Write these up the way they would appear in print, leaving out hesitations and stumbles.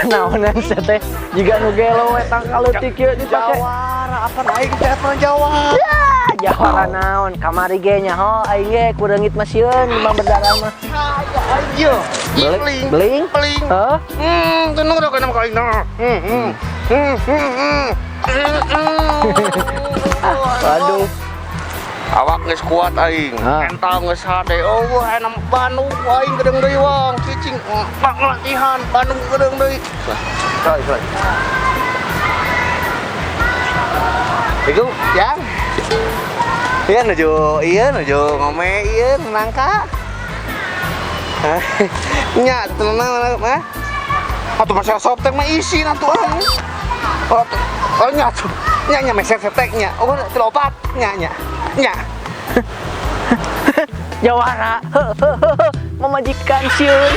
Naonan sia teh jiga nu gelo we tangkal leutik ieu dipake. Jawara apa aing teh apa jawara? Ya, jawara naon kamari ge nyaho aing ge ku reungit mah sieun demam berdarah mah. Ayo. Beling, beling. Beling. Hah? Tenung udah kena kain. Waduh. Awak geus kuat aing. Ah. Mental geus hade. Oh, enak Bandung aing gedeung deui wong. Cicing pak latihan Bandung gedeung deui. Sorry, sorry. Iku, yang. Iya nuju, iya nuju ngome, iya nangka. Nya, tenang mah. Atuh masih sop teh mah isi atuh ah. Oh, oh nya tuh. Nya nya meser setek nya. Oh, tilopat nya nya. Nya. Jawara. Memajikan sieun.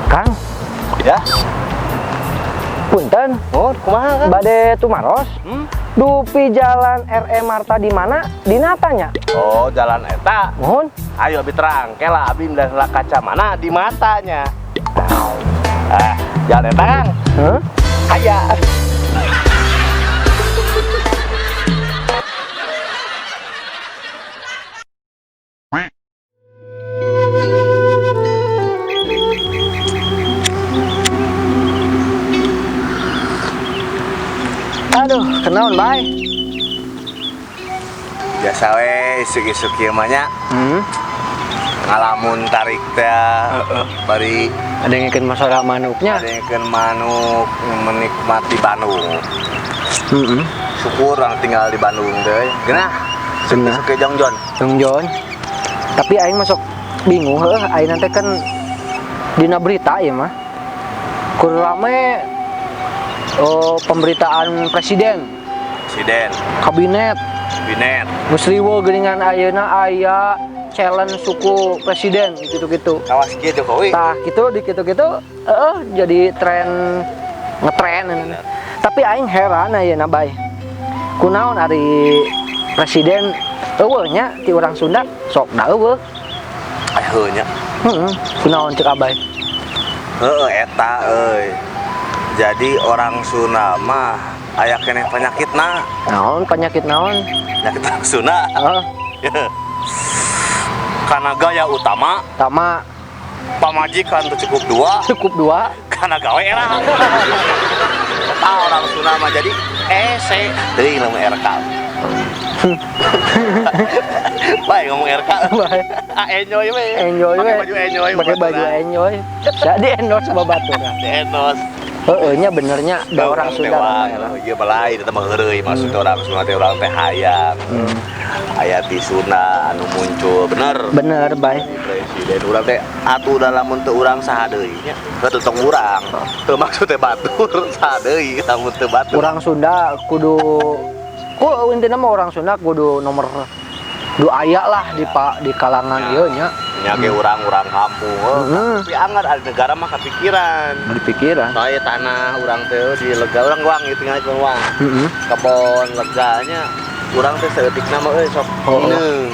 Kang, Ya. Punten. Oh, kumaha Kang? Bade tumaros. Hmm? Dupi jalan RE Marta di mana? Di natanya. Oh, jalan eta. Mohon. Ayo abi terang, kela abi dan kaca mana di matanya. Ah, jalan eta Kang. Hah? Aya. Aduh, kenaon bae. Biasa we isuk-isuk ieu mah nya. Hmm. Ngalamun tarik teh bari Ada yang ngikeun masalah manuknya. Ada yang ngikeun manuk menikmati Bandung. Heeh. Syukur orang tinggal di Bandung teh. Geunah. Geunah. Isuk-isuk jongjon. Jongjon. Tapi aing masuk bingung heuh, aing nanti kan dina berita ieu mah. Kur rame oh, pemberitaan presiden, Presiden, kabinet, kabinet. Geus riweuh geuningan ayeuna aya challenge suku presiden gitu-gitu. Kawas kieu Jokowi. Tah gitu di gitu-gitu heeh jadi tren ngetren. Tapi aing heran ayeuna bae. Kunaon ari presiden eueuh nya ti urang Sunda sok da eueuh. Ay heuh nya. Heeh, kunaon cek abai? Heeh eta euy. Jadi orang Sunda mah aya keneh penyakitna. Naon penyakit naon? Penyakit orang Sunda. Heeh. Karena gaya utama, Utama. Pamajikan tuh cukup dua. Cukup dua. Karena gawe era. Eta orang Sunda mah jadi ese. Deui ngomong RK. Bae ngomong RK. Bae. Ah, enjoy we. Enjoy we. Pakai baju enjoy. Pakai baju enjoy. Jadi endorse babaturan. Di endorse. Heeh nya benernya da orang Sunda mah era. Iya balai eta mah heureuy maksud orang Sunda teh orang teh hayang. Aya ti Sunda anu muncul bener. Bener bae. Presiden urang teh atuh dalam teu urang saha deui nya. Heuh tong urang. Teu maksud teh batur saha deui lamun teu batur. Urang Sunda kudu ku intina mah orang Sunda kudu nomor dua aya lah di pak di kalangan ieu nya. Nya ge urang-urang kampung. Tapi anggar ada negara mah kepikiran. Di pikiran. Soalnya tanah urang teh di lega urang wang gitu tinggal di wang. Kebon leganya urang teh saeutikna mah euy sok ineu.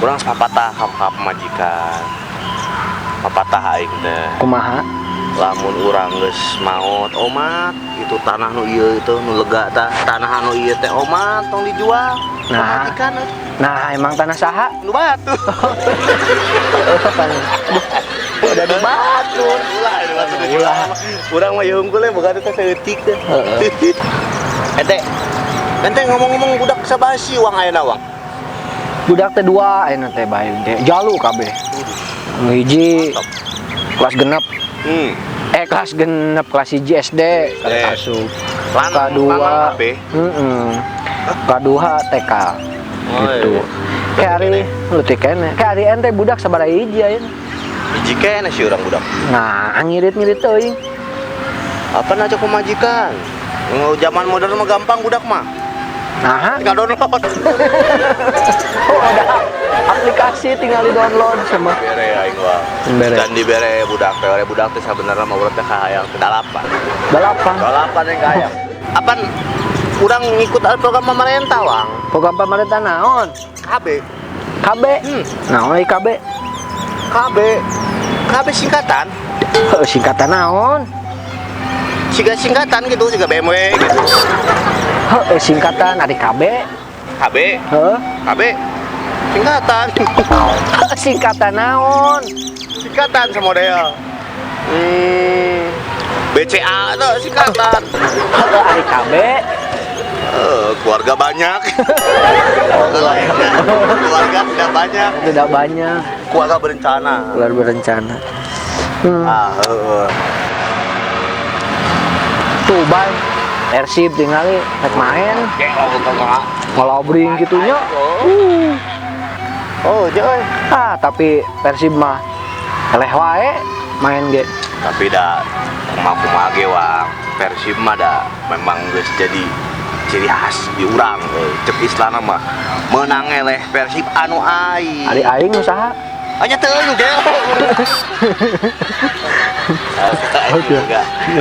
Urang sapatah ka pamajikan. Papatah aing teh. Kumaha? Lamun urang geus maot omat itu tanah nu ieu itu nu lega tah tanah anu ieu teh omat tong dijual. Nah. Pamajikan euy. Nah, emang tanah saha? Nu batu. Aduh, udah di batu. Ulah, nu batu dijual. Ulah. Urang mah ieu unggul boga teh saeutik teh. Heeh. Ente. Ente ngomong-ngomong budak sabasi wang ayeuna wang. Budak teh dua ayeuna teh bae teh. Jalu kabeh. Hiji kelas genep. Kelas genep, kelas 1 SD, kelas asup. Lanang, Kadua. lanang kabeh. Heeh. Kadua TK. Oh, Gitu. iya. Kayak ari leutik keneh. Kayak ari ente budak sabaraha hiji ayeuna? Hiji keneh sih urang budak. Nah, ngirit-ngirit teuing. Apa na cek pamajikan? Zaman modern mah gampang budak mah. Nah, tinggal download. Oh, ada aplikasi tinggal di-download sama. Bere aing wah. Bere. Dan dibere budak teh, ore budak teh sabenerna mah urang teh kahayang teh dalapan. Dalapan. Dalapan yang kahayang. Apan Urang ngikut program pemerintah, Wang. Program pemerintah naon? KB. KB. Naon euy KB? KB. KB singkatan. Heuh, singkatan naon? Siga singkatan gitu, siga BMW gitu. Heuh, singkatan ari KB. KB, Heuh. KB. Singkatan. Singkatan naon? Singkatan semodel. BCA tuh singkatan. Heuh, ari KB. Eh, keluarga banyak. Keluarga tidak banyak. Tidak banyak. Keluarga berencana. Keluar berencana. Ah, heeh. Tuh, bay. Persib tinggali rek main ngelobring gitunya. Oh, jauh. Ah, tapi Persib mah eleh wae main ge. Tapi dah kumaha-kumaha ge, Wang. Persib mah dah memang geus jadi ciri khas di urang euy. Cek istilahna mah menang eleh Persib anu aing. Ari aing usaha. Hanya teu nu ge. Oke.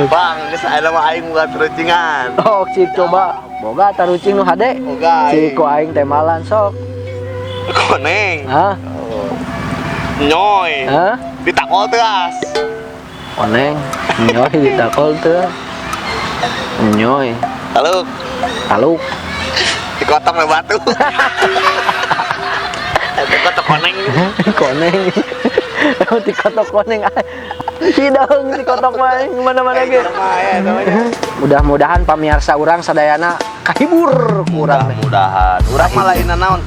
Bang, geus aya mah aing boga tarucingan. Oh, cik coba. Boga tarucing nu hade. Boga Cik aing. ku aing temalan sok. Koneng. Hah? Nyoy. Hah? Ditakol teas. Koneng. Nyoy ditakol teu. Nyoy. Lalu Taluk. dikotong ke batu. Dikotok koneng. Koneng. Dikotok koneng. Hidung dikotok mah mana-mana ge. Mudah-mudahan pamirsa urang sadayana kahibur ku urang teh. Mudah-mudahan. Urang mah lain naon?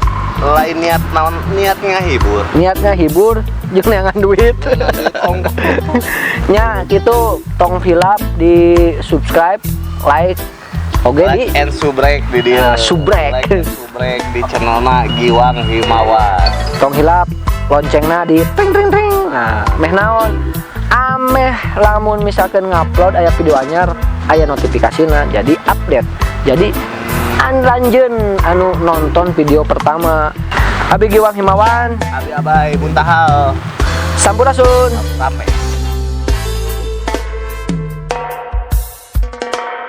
Lain niat naon, niat ngahibur. Niatnya hibur jeung neangan duit. Nya kitu, tong hilap di subscribe, like, oke di Like and subrek di dia. Ah, subrek. Like and subrek di channelna Giwang Himawan. Tong hilap loncengna di ting ting ting. Nah, meh naon? Ameh lamun misalkan ngupload aya video anyar, aya notifikasina, jadi update. Jadi anranjeun anu nonton video pertama. Abi Giwang Himawan. Abi Abai Muntahal. Sampurasun. Sampai.